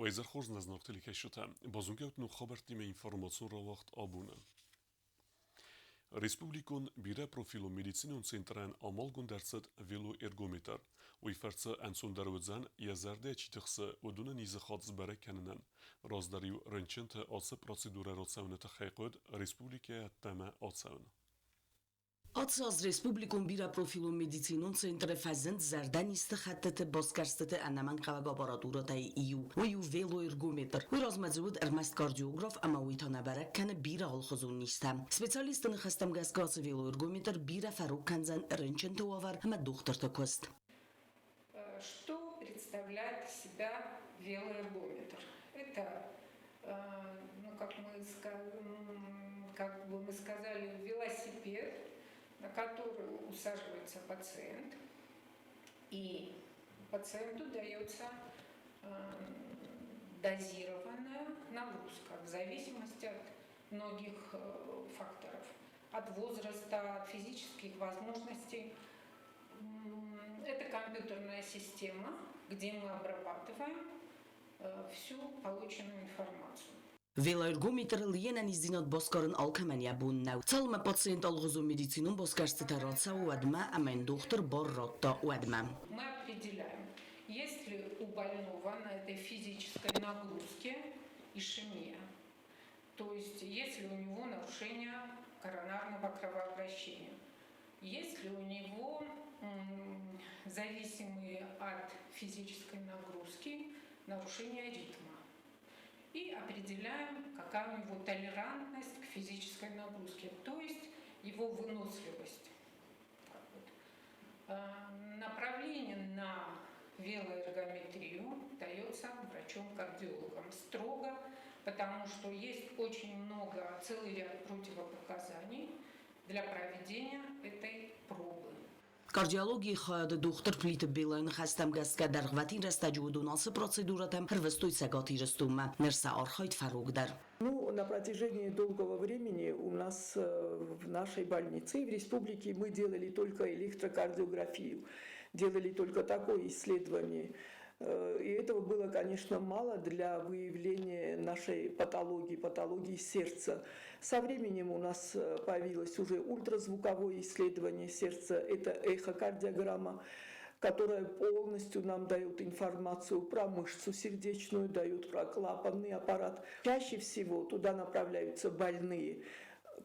Уӕ изӕр хорз, нӕ зынаргъ телекӕсджытӕ! Базонгӕ ут ног хабӕрттимӕ информацион рауагъд абоны. Республикон бирӕпрофилон медицинон центрӕн амалгонд ӕрцыд велоэргометр. Уый фӕрцы ӕнцондӕр уыдзӕн, йӕ зӕрдӕ чи тыхсы, уыдоны низыхатт сбӕрӕг кӕнынӕн. Раздӕр-иу рынчынты ацы процедурӕ рацӕуыны тыххӕй хъуыд республикӕйӕ ӕддӕмӕ ацӕуын. Ацы аз республикон бирӕпрофилон медицинон центры фӕзынд зӕрдӕнизты хӕттыты басгӕрстыты ӕнӕмӕнгхъӕуӕг аппаратурӕтӕй иу. Уый у велоэргометр. Уый размӕ дзы уыд ӕрмӕст кардиограф ӕмӕ уый та нӕ бӕрӕг кӕны бирӕ алыхуызон низтӕ. Специалистты ныхӕстӕм гӕсгӕ ацы велоэргометр бирӕ фӕрог кӕндзӕн рынчынты уавӕр ӕмӕ дохтырты куыст. Что представляет из себя велоэргометр? Это, ну, как бы мы сказали, велосипед, на который усаживается пациент, и пациенту дается дозированная нагрузка в зависимости от многих факторов, от возраста, от физических возможностей. Это компьютерная система, где мы обрабатываем всю полученную информацию. Велоэргометрыл йе нӕниздзинад басгарын алкӕмӕн йӕ бон нӕу. Цалынмӕ пациент алыгъуызон медицинон басгӕрстытӕ рацӕуы, уӕдмӕ ӕмӕ йын дохтыр бар радта, уӕдмӕ. Мы определяем, есть ли у больного на этой физической нагрузке ишемия, то есть есть ли у него нарушение коронарного кровообращения, есть ли у него зависимые от физической нагрузки нарушения ритма. И определяем, какая у него толерантность к физической нагрузке, то есть его выносливость. Так вот. Направление на велоэргометрию дается врачом-кардиологом строго, потому что есть очень много, целый ряд противопоказаний для проведения этой пробы. Кардиологийы хайады дохтыр Плиты Белайы ныхӕстӕм гӕсгӕ дӕргъвӕтин рӕстӕджы уыдон ацы процедурӕтӕм ӕрвыстой Цӕгат Ирыстонмӕ. Ныр сӕ архайд фӕрогдӕр. Ну, на протяжении долгого времени у нас в нашей больнице и в республике мы делали только электрокардиографию, делали только такое исследование. И этого было, конечно, мало для выявления нашей патологии, патологии сердца. Со временем у нас появилось уже ультразвуковое исследование сердца, это эхокардиограмма, которая полностью нам дает информацию про мышцу сердечную, дает про клапанный аппарат. Чаще всего туда направляются больные,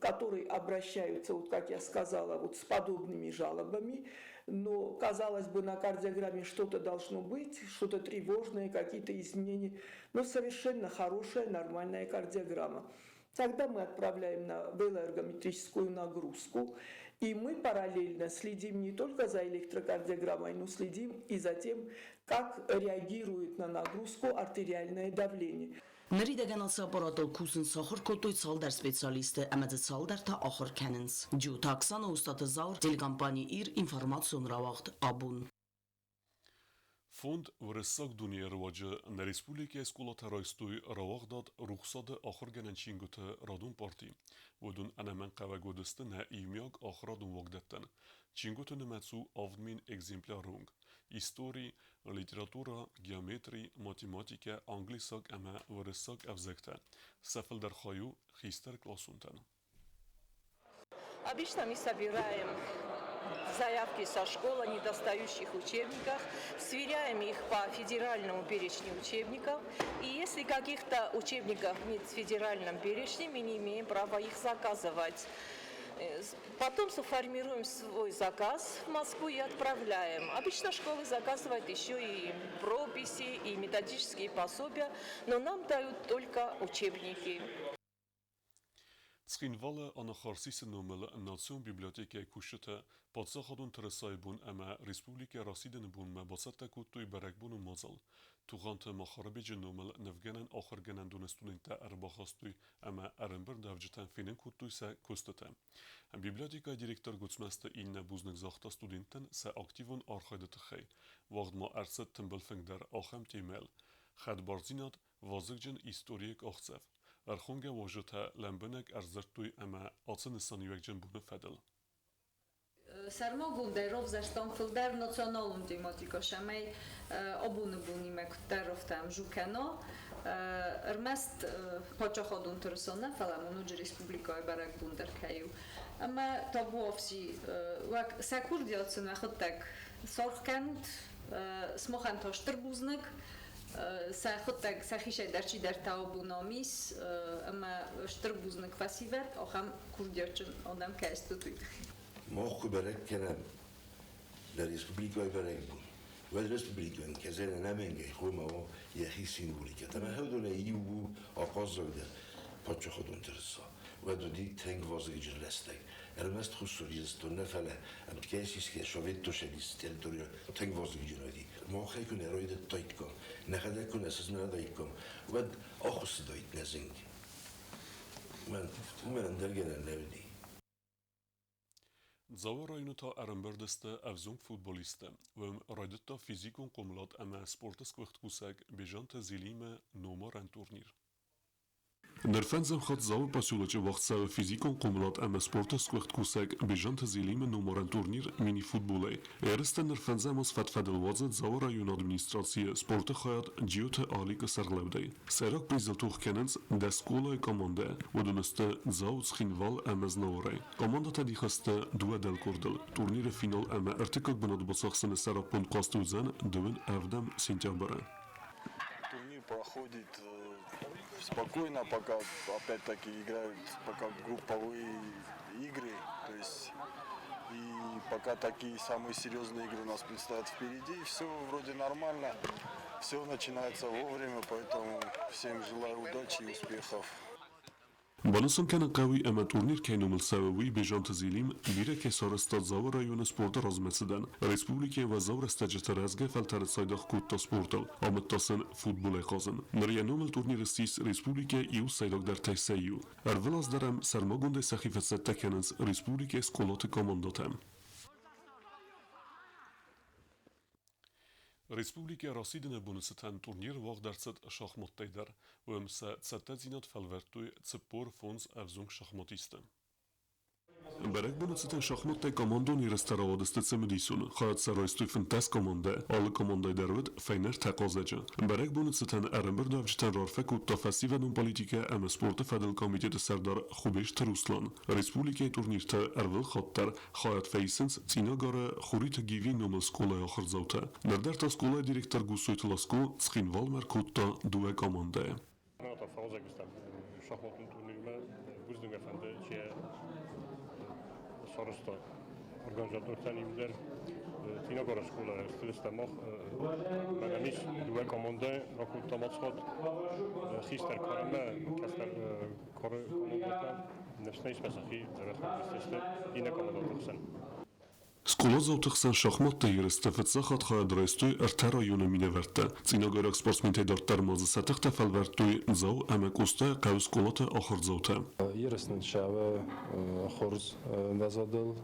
которые обращаются, вот как я сказала, вот с подобными жалобами, но, казалось бы, на кардиограмме что-то должно быть, что-то тревожное, какие-то изменения, но совершенно хорошая, нормальная кардиограмма. Тогда мы отправляем на велоэргометрическую нагрузку, и мы параллельно следим не только за электрокардиограммой, но следим и за тем, как реагирует на нагрузку артериальное давление. Ныридӕгӕн ацы аппаратыл кусынц сахуыр кодтой цалдӕр специалисты ӕмӕ дзы цалдӕр та ахуыр кӕнынц. Джиоты Оксана, Устаты Заур, телекомпани «Ир», информацион рауагъд «Абон». Фонд Уырыссаг дунейы руаджы нӕ республикӕйы скъолатӕ райстой рауагъдад Рухсады ахуыргӕнӕн чингуыты радон парти. Уыдон ӕнӕмӕнгхъӕуӕг уыдысты нӕ иумиаг ахуырадон уагдӕттӕн. Чингуыты нымӕц у 7000 экземпляры онг. Истори, литературӕ, геометри, математикӕ, англисаг ӕмӕ уырыссаг ӕвзӕгтӕ. Сӕ фылдӕр хай у хистӕр къласонтӕн. Обычно мы собираем заявки со школ о недостающих учебниках, сверяем их по федеральному перечню учебников. И если каких-то учебников нет в федеральном перечне, мы не имеем права их заказывать. Потом сформируем свой заказ в Москву и отправляем. Обычно школы заказывают еще и прописи, и методические пособия, но нам дают только учебники. Цхинвалы Анахарсисы номыл Национ библиотекӕйы кусджытӕ Паддзахадон тырысайы бон ӕмӕ республикӕ расидыны бонмӕ бацӕттӕ кодтой бӕрӕгбоны мадзал. Тугъанты Махарбеджы номыл нывгӕнӕн ахуыргӕнӕндоны студенттӕ ӕрбахастой ӕмӕ ӕрӕмбырдуӕвджытӕн фенын кодтой сӕ куыстытӕ. Библиотекӕйы директор Гуыцмӕзты Иннӕ бузныг загъта студенттӕн сӕ активон архайды тыххӕй. Уагъд ма ӕрцыд тымбыл фынг дӕр ахӕм темӕйыл: Хӕдбардзинад Вазыгджын историйы къахдзӕф. Ӕрхонгӕ уазджытӕ лӕмбынӕг ӕрдзырдтой ӕмӕ ацы нысаниуӕгджын боны фӕдыл. Сӕрмагондӕй равзӕрстам фылдӕр националон тематикӕ, цӕмӕй абоны бонимӕ куыддӕр афтӕ ӕмзу кӕна. Ӕрмӕст паддзахадон тырыса нӕ, фӕлӕ ма ноджы республикӕйы бӕрӕгбон дӕр кӕй у. Ӕмӕ табуафси, сӕ курдиат сын уӕхӕдӕг саргъ кӕнут. Сымахӕн та стыр бузныг. Сӕхуыдтӕг сӕхицӕй дӕр чидӕртӕ абон ам ис, ӕмӕ стыр бузныг фӕсивӕд, ахӕм курдиатджын адӕм кӕй стут, уый тыххӕй. Мах куы бӕрӕг кӕнӕм нӕ республикӕйы бӕрӕгбон, уӕд республикӕйӕн кӕдзӕн ӕнӕмӕнгӕй хъуамӕ уа йӕхи символикӕ. Ӕмӕ уыдонӕй иу у ахъаззагдӕр паддзахадон тырыса. Уӕд уыди тынг вазыгджын рӕстӕг. Ӕрмӕст Хуссар Ирыстон нӕ, фӕлӕ ӕмткӕй сисгӕ Советтон Цӕдисы территорийӕ тынг вазыгджын уыди. Махӕй куы нӕ райдыдтаиккам, нӕхӕдӕг куы нӕ сызнӕдаиккам, уӕд ахуыссыдаид нӕ зынг. Уымӕн ӕндӕр гӕнӕн нӕ уыди. Дзауы районы та ӕрӕмбырд сты ӕвзонг футболисттӕ. Уым райдыдта физикон хъомылад ӕмӕ спорты сгуыхт кусӕг Бежанты Зелимы номарӕн турнир. Ныр фӕндзӕм хатт Дзауы поселочы уагъд цӕуы физикон хъомылад ӕмӕ спорты сгуыхт кусӕг Бежанты Зелимы номарӕн турнир мини-футболӕй. Ерыстӕ ныр фӕндзӕм аз фӕд-фӕдыл уадзы Дзауы районы администрацийы спорты хайад Джиоты Аликы сӕргълӕудӕй. Сӕйраг призыл тох кӕнынц дӕс скъолайы командӕ, уыдон сты Дзау, Цхинвал ӕмӕ Знауырӕй. Командӕтӕ дих сты дыууӕ дӕлкъордыл. Турниры финал ӕмӕ ӕртыккаг бынат бацахсыны сӕраппонд хъазт уыдзӕн дыууын ӕвдӕм сентябры. Турнир проходит спокойно, пока опять-таки играют пока групповые игры. То есть и пока такие самые серьезные игры у нас предстоят впереди. Все вроде нормально, все начинается вовремя, поэтому всем желаю удачи и успехов. Банысан кӕнын хъӕуы ӕмӕ турнир кӕй номыл цӕуы, уый Бежанты Зелим бирӕ кӕй сарӕзта Дзауы районы спорты размӕцыдӕн. Республикӕйы уӕззау рӕстӕджыты рӕзгӕ фӕлтӕры цайдагъ кодта спортыл, амыдта сын футболӕй хъазын. Ныр йӕ номыл турнир ссис республикӕйы иу сӕйрагдӕртӕй сӕ иу. Ӕрвылаз дӕр ӕм сӕрмагондӕй сӕхи фӕцӕттӕ кӕнынц республикӕйы скъолаты командӕтӕ. Республикӕ расидыны боны цытӕн турнир уагъд ӕрцыд шахматтӕй дӕр. Уым сӕ цӕттӕдзинад фӕлвӕрдтой 45 ӕвзонг шахматисты. Бӕрӕгбоны цытӕн шахматтӕй командон ерыстӕ рауадысты цымыдисон. Хайад сӕ райстой 15 командӕ, алы командӕй дӕр уыд фӕйнӕ ӕртӕ хъазӕджы. Бӕрӕгбоны цытӕн ӕрӕмбырдуӕвджытӕн раарфӕ кодта фӕсивӕдон политикӕ ӕмӕ спорты фӕдыл комитеты сӕрдар Хубежты Руслан. Республикӕйы турниртӕ ӕрвылхатт дӕр хайад фӕисынц Цъинагары Хуриты Гивийы номыл скъолайы ахуырдзаутӕ. Ныр дӕр та скъолайы директор Гуссойты Ласко Цхинвалмӕ ӕркодта дыууӕ командӕйы. Шахматон турнирмӕ бузныг фӕнды чи сарӕзта организатортӕн иудӕр Цъинагары скъолайы стилисттӕ мах мӕнӕн ис дыууӕ командӕ ракодтам ацхат хистӕр карӕмӕ кӕстӕр кары командӕтӕ ныфс нӕ ис мӕ сӕхи дзӕбӕх равдисдзысты иннӕ командӕты хсӕн. Скъоладзауты хсӕн шахматты ерысты фыццаг хатт хайад райстой ӕртӕ районы минӕвӕрттӕ. Цъинагайраг спортсментӕй дарддӕр ма дзы сӕ тыхтӕ фӕлвӕрдтой Дзау ӕмӕ Къостайы хъӕуы скъолаты ахуырдзаутӕ. Ерыс нын цӕуы хорз ӕмвӕзадыл.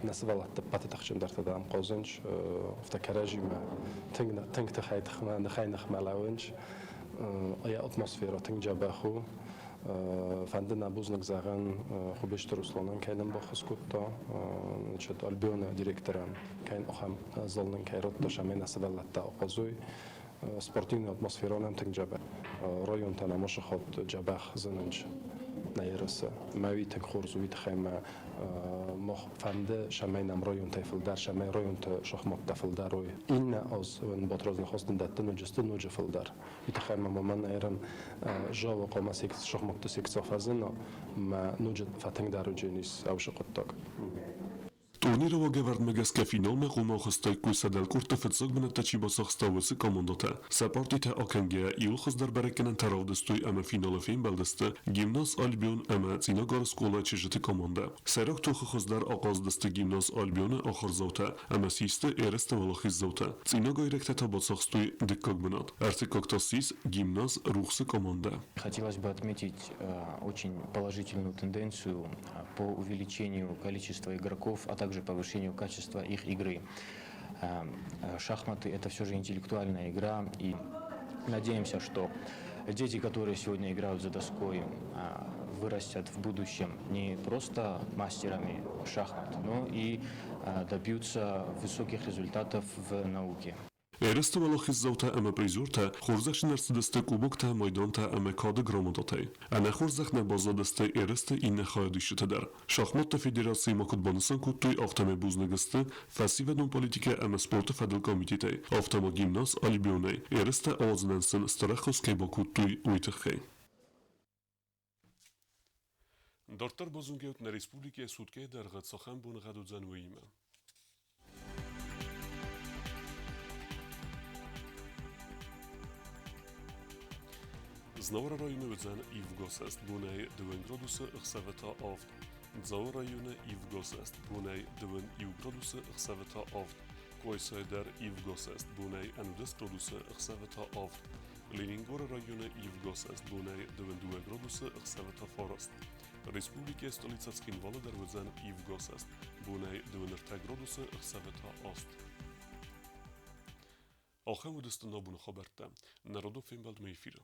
Нӕ сывӕллӕтты ӕппӕты тыхджындӕртӕ дам хъазынц, афтӕ кӕрӕдзимӕ тынг тыхӕй тыхмӕ, ныхӕй-ныхмӕ лӕууынц. Йӕ атмосферӕ тынг дзӕбӕх у. Фӕнды нӕ бузныг зӕгъӕн Хубежты Русланӕн, кӕй нын баххуыс кодта, значит, Альбионы директорӕн, кӕй ахӕм зал нын кӕй радта, цӕмӕй нӕ сывӕллӕттӕ ахъазой. Спортивный атмосферӕ нӕм тынг дзӕбӕх. Районтӕ нӕм уыцы хатт дзӕбӕх зынынц нӕ ерысы. Мӕ уый тынг хорз у, уый тыххӕй мӕ мах фӕнды, цӕмӕй нӕм районтӕй фылдӕр, цӕмӕй районты шахматтӕ фылдӕр уой. Иннӕ аз Батрадз ныхас дын дӕтты ноджы сты ноджы фылдӕр. Уый тыххӕй ма мӕн ӕрӕн зӕгъы хъуамӕ шахматты секци фӕзына, мӕ ноджы фӕтынгдӕр уыдзӕнис ӕвзы хъуыддаг. Турниры уагӕвӕрдмӕ гӕсгӕ финалмӕ хъуамӕ ахызтаиккой сӕ дӕлкъордты фыццаг бынӕттӕ чи бацахста, уыцы командӕтӕ. Сӕ партитӕ акӕнгӕйӕ иуыл хуыздӕр бӕрӕггӕнӕнтӕ равдыстой ӕмӕ финалы фембӕлдысты гимназ Альбион ӕмӕ Цъинагары скъолайы чызджыты командӕ. Сӕйраг тохы хуыздӕр ахъазыдысты гимназ Альбионы ахуырдзаутӕ ӕмӕ систы ерысты уӕлахиздзаутӕ. Цъинагайрӕгтӕ та бацахстой дыккаг бынат. Ӕртыккаг та ссис гимназ Рухсы командӕ. Хотелось бы отметить очень положительную тенденцию по увеличению количества игроков, а также повышению качества их игры. Шахматы – это все же интеллектуальная игра, и надеемся, что дети, которые сегодня играют за доской, вырастят в будущем не просто мастерами шахмат, но и добьются высоких результатов в науке. Ерысты уӕлахиздзаутӕ ӕмӕ призертӕ хорзӕхджын ӕрцыдысты кубоктӕ, майдантӕ ӕмӕ кады грамотатӕй. Ӕнӕ хорзӕх нӕ баззадысты ерысты иннӕ хайадисджытӕ дӕр. Шахматты федерацийы ма куыд банысан кодтой, афтӕмӕй бузныг сты фӕсивӕдон политикӕ ӕмӕ спорты фӕдыл комитетӕй, афтӕ ма гимназ Альбионӕй ерыстӕ ауадзынӕн сын стыр ӕххуыс кӕй бакодтой, уый тыххӕй. Дарддӕр базонгӕут нӕ республикӕйы суткӕйы дӕргъы цахӕм боныгъӕд уыдзӕн, уыимӕ. Знауыры районы уыдзӕн ивгосӕст бонӕй 2 градусы, ӕхсӕвы та 7. Дзауы районы ивгосӕст бонӕй 2 градусы, ӕхсӕвы та 7. Къуайсайы дӕр ивгосӕст бонӕй 11 градусы, ӕхсӕвы та 7. Ленингоры районы ивгосӕст бонӕй 22 градусы, ӕхсӕвы та 9. Республикӕйы столицӕ Цхинвалы дӕр уыдзӕн ивгосӕст бонӕй 23 градусы, ӕхсӕвы та 8. Ахӕм уыдысты нӕ боны хабӕрттӕ. Народон фембӕлдмӕ эфиры.